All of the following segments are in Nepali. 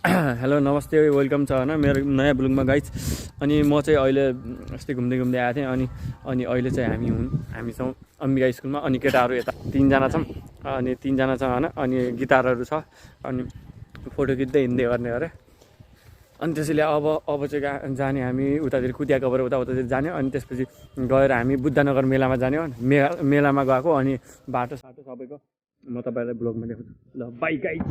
हेलो नमस्ते वेलकम छ होइन मेरो नयाँ ब्लगमा गाइज। अनि म चाहिँ अहिले यस्तै घुम्दै आएको थिएँ अनि अहिले चाहिँ हामी छौँ अम्बिका स्कुलमा। अनि केटाहरू यता तिनजना छौँ अनि तिनजना छ होइन। अनि गिटारहरू छ अनि फोटो खिच्दै हिँड्दै गर्ने अरे। अनि त्यसैले अब चाहिँ जाने हामी उतातिर कुदियाकोबाट उतातिर जाने। अनि त्यसपछि गएर हामी बुद्धनगर मेलामा जाने हो। मेलामा गएको अनि बाटो सबैको म तपाईँलाई ब्लगमा देखाउँछु। ल बाई गाइज।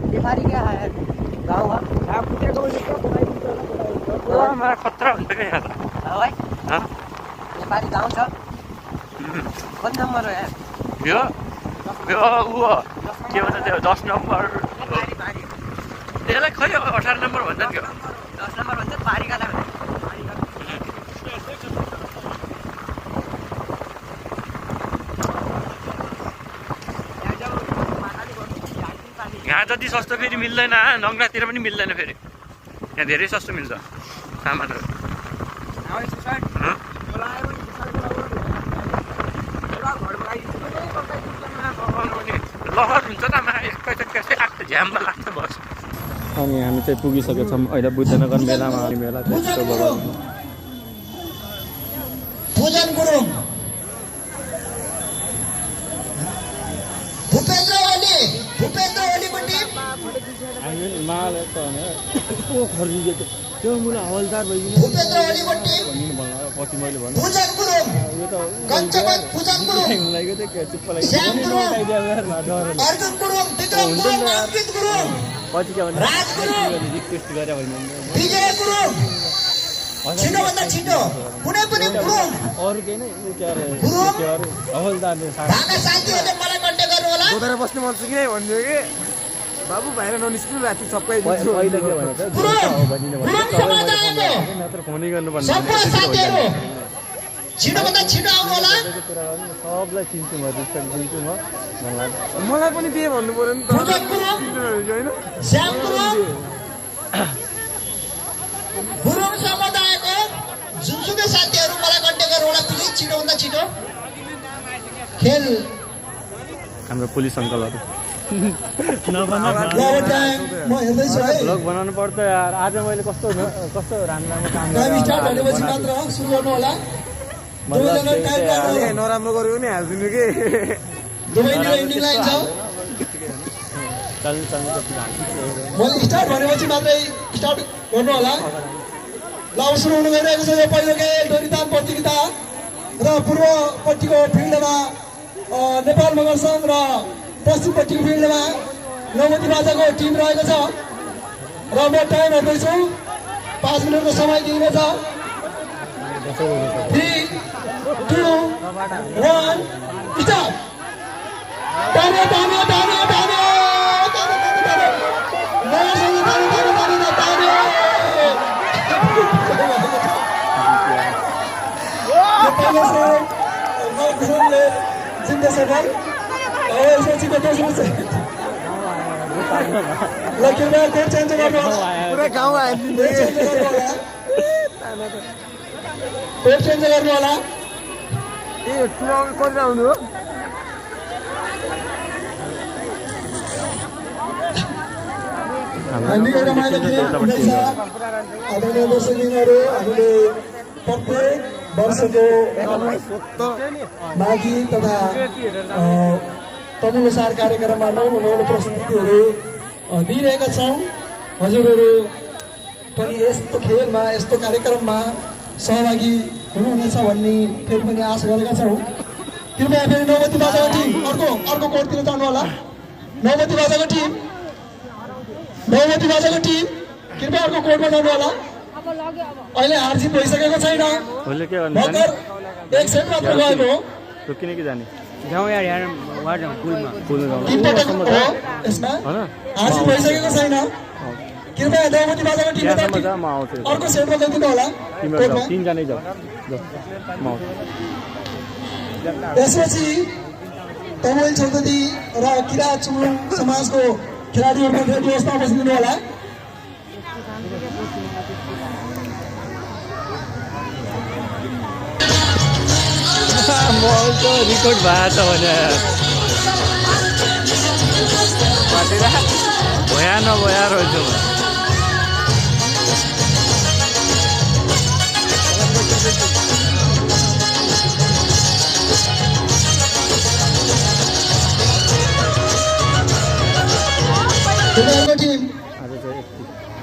बीमारी क्या है गाँव आप हमारा खतरा हुन्छ क्या यहाँ त भाइ नेपाली गाउँ छ कति नम्बर हो यार यो ऊ हो के भन्छ त्यो 10 नम्बर त्यसलाई खै 18 नम्बर भन्छ नि। 10 नम्बर भन्छ पारिकालाई यहाँ जति सस्तो फेरि मिल्दैन, नङ्ग्रातिर पनि मिल्दैन। फेरि यहाँ धेरै सस्तो मिल्छ सामानहरू। लहर हुन्छ त एकैचोटि आएको झ्याममा लाग्छ बस। अनि हामी चाहिँ पुगिसकेको छौँ अहिले बुद्धनगर मेलामा। मेला त्यस्तो भयो। पूजन गुरुङ भूपेन्द्र ओलीको टिम माल खरिदिएको त्यो मुला हवलदार भइदिनु भूपेन्द्र ओलीको टिम पछि मैले भने पूजन गुरुङ यो त कञ्चन पूजन गुरुङ लागेको थियो चुप्प श्याम गुरुङ लाग्यो अर्जुन गुरुङ विक्रम गुरुङ अङ्कित गुरुङ पछि के भन्छ राज गुरुङ रिक्वेस्ट गरे भने विजय गुरुङ छिटोभन्दा छिटो कुनै पनि गुरुङ अरू केही नै के अरे हवलदारले भाका साथीहरूले मलाई कन्ट्याक्ट गर्नु होला गोदरा बस्ने मन कि भन्थ्यो कि बाबु बाहिर ननिस्किनु राति सबै अहिले के भनेको नत्र फोनै गर्नुपर्ने सबै साथीहरू छिटोभन्दा छिटो आउनु होला सबलाई चिन्छु म रिस्पेक्ट दिन्छु म भन्ला मलाई पनि त्यही भन्नु पर्यो नि पूजन गुरुङ होइन श्याम गुरुङ गुरुङ समुदायको जुनसुकै साथीहरू मलाई कन्ट्याक्ट गर्नु होला प्लिज छिटोभन्दा छिटो खेल हाम्रो पुलिस अङ्कलहरू म हेर्दैछु है ब्लग बनाउनु पर्छ यार। आज मैले कस्तो राम्रो काम टाइम स्टार्ट भनेपछि मात्र सुरु गर्नु होला दुवैजना टाइम गर्नु होला नराम्रो गर्यो भने हालिदिनु कि दुवैतिर इन्डिङ लाइन छ मैले स्टार्ट भनेपछि मात्रै स्टार्ट गर्नु होला। ल अब सुरु हुनु गइरहेको छ यो पहिलो खेल डोरीतान प्रतियोगिता र पूर्वपट्टिको फिल्डमा नेपाल मगर सङ्घ र पश्चिमपट्टिको फिल्डमा नौमती बाजाको टिम रहेको छ र म टाइम हेर्दैछु 5 मिनटको समय दिएको छ। 3 2 1 स्टार्ट। तान्यो तान्यो तान्यो तान्यो जिन्दा सफल यसपछि त दोस्रो चाहिँ ल कृपया कोड चेन्ज गर्नु होला पुरै गाउँ हालिदिनु कोड चेन्ज गर्नु होला ए टुर्नामेन्ट कति आउनु हो हामी रमाइलो खेल हुँदैछ। आदरणीय दर्शकहरू हामीले प्रत्येक वर्षको माघी तथा तदनुसार कार्यक्रममा नौलो प्रस्तुतिहरू दिइरहेका छौँ। हजुरहरू पनि यस्तो खेलमा यस्तो कार्यक्रममा सहभागी हुनुहुनेछ भन्ने फेरि पनि आशा गरेका छौँ। कृपया फेरि नौमती बाजाको टिम अर्को कोर्टतिर जानु होला। नौमती बाजाको टिम कृपया अर्को कोर्टमा जानु होला। अहिले हारजित भइसकेको छैन, भर्खर 1 सेट मात्र गएको हो। किन के जाने जाउँ यार पुलमा टिमपटक हो यसमा हारजित भइसकेको छैन। कृपया नौमती बाजाको टिममा अर्को सेटमा गइदिनु होला। तिमीहरू 3 जनै जाऊ म यसपछि तमिल चौधरी र किराँत चुम्लुङ समाजको खेलाडीहरूमा रेडी अवस्था बसिदिनु होला। मौको रिकर्ड भएको छ भने भया नभया रहेछ। खेलाडीको